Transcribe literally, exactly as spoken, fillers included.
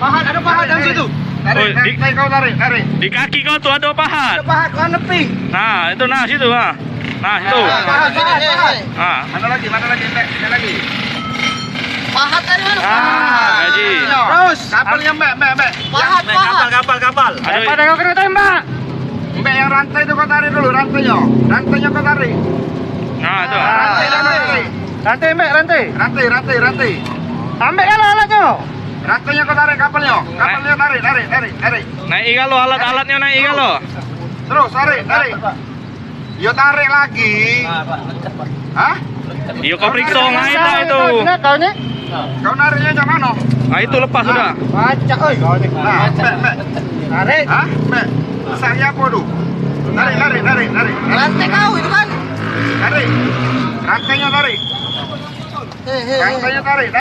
Pahat, ada pahat dalam situ. Tarik, oi, tarik, di, tarik, kau tarik, tarik. Di kaki kau tu ada pahat. Ada pahat, kau nepi. Nah, itu nah situ, ah. Nah, situ. Nah, pahat, pahat, pahat. Ah. Mana lagi, mana lagi, Mbak? Mana lagi? Pahat tadi mana? Ah, gaji. Terus. Kapalnya, Mbak, Mbak, Mbak. Pahat, pahat. Kapal, kapal, kapal. Aduh. Pada kau kena tembak. Mbak, yang rantai tu kau tarik dulu, rantainyo. Rantainyo kau tarik. Nah, tu. Rantai, rantai. Rantai, Mbak, rantai. Rantai, rantai, rantai. Ambil kalau alatnya. Rantainyo kau tarik kapalnyo. Kapalnyo tarik, tarik, tarik, tarik. Naik igalo, alat-alatnyo naik igalo. Terus, tarik, tarik. Yo, tarik lagi. Hah? Iyo, kau periksa ngai tak itu. Kau ni? Kau nariknyo macam mana? Ah, itu lepas sudah. Pacak, oi, kau ni. Nah, Mbak, Mbak. Tarik. Hah? Mbak. Besar apa tu? Tarik, tarik, tarik, tarik. Rantai kau itu kan? Tarik. Rantainyo tarik. Hei, hei, hei. Rantainyo tarik.